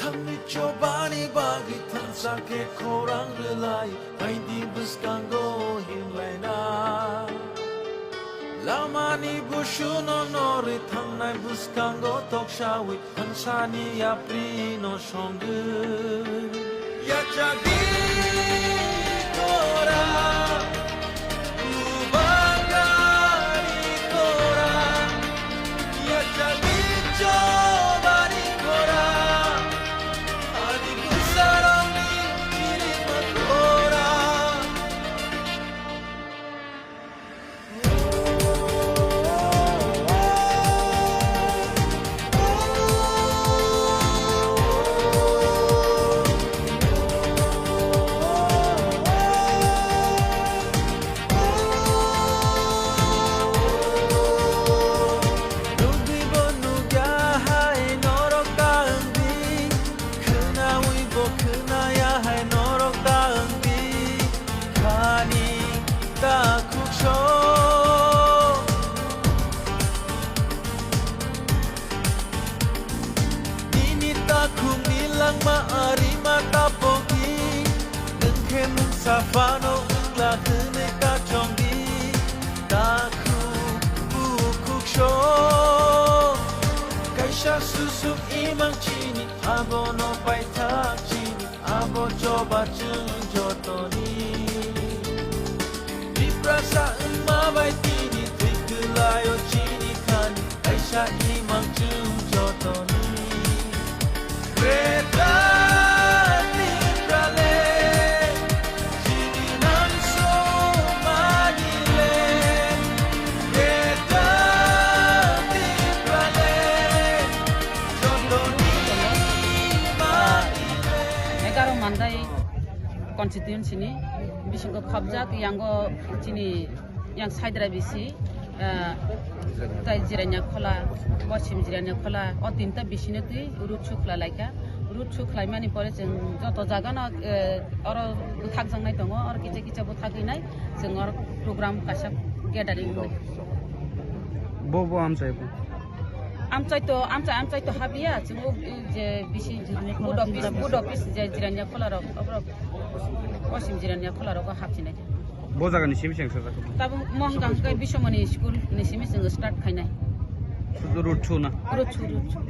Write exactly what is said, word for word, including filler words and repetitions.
Thangni chobani bagwi thansa khe khorang rwlai, aidi bwskango himlaina. Lamani busuno norwi thangnai bwskango toksawi thangsani yaprino songwi. Yachagwi tora, kubagari tora, yachagwi chobani tora, ani bwsarokni chirima tora. Nugwibo nugya hai norok ta wngdi, khwnawibo khwnaya hai norok ta wngdi, khani ta khukso. Nini takhukni langma arima tapogi, nwng khe mungsa phano wngla hwnwi ta chongdi. Takhuk bukhuk song, kaisa susuk imang chini, abono paithak chini. Abo choba chwng jotoni. Tiprasa wngma bai tini thwi kwlaio chini khani kaisa imang chwng jotoni. Greater Tipraland, chini nang somani land. Greater Tipraland, jotoni mani land. Egaroh Mandai constituency ni bisingo khobjak, yango chini yang Saidra bisi, ah, tai Jirania Khola, Poschim Jirania Khola, o tinta bisino twi road show khlai laikha. Road show khlaimani pore chwng joto jagano, eh, oro bwthakjaknai tongo, oro kisa kisa bwthakgwinai chwng oro program kaisa gathering wngnai. Bo, bo amchai bo? Amchai to, amchai, amchai to habya, chwng o, eh, je bisi wood office, wood office je Jirania Khola rok, oborok Poschim Jirania Khola rok o hapsinai. Bo jaga ni simi sengsa jaga. Tabuk Mohang Gangkai Bisomoni school ni simi chwng start khainai. Road show na? Road show, road show.